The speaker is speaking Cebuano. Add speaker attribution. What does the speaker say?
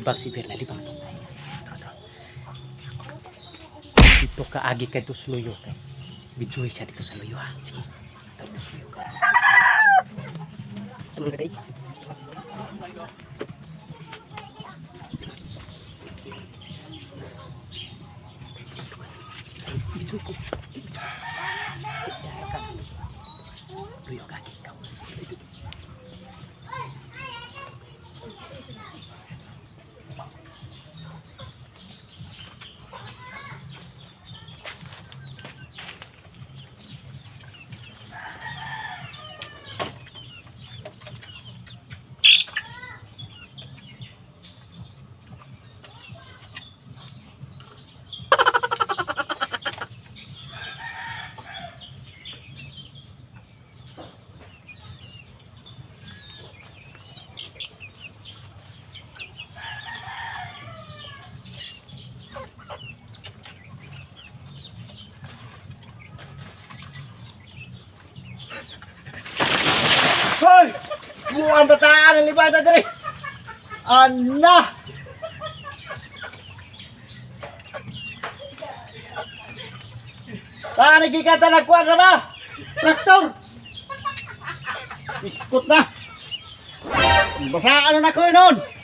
Speaker 1: Libag si Berna, libag to. Sige, sige. Tara, tara. Dito ka agi kay Tusluyo kay. Bidsuhi siya dito sa luyo ha. Sige. Tara Tusluyo ka. Tulog ka dai. Bidsuhi ko. Bidsuhi. Luyo ka agi ikaw.
Speaker 2: Hoy! Buang bataan ang libata diri. Ana! Taan nagkikata na kuwan na ba? Traktor! Ikot na! Basaan na ko noon!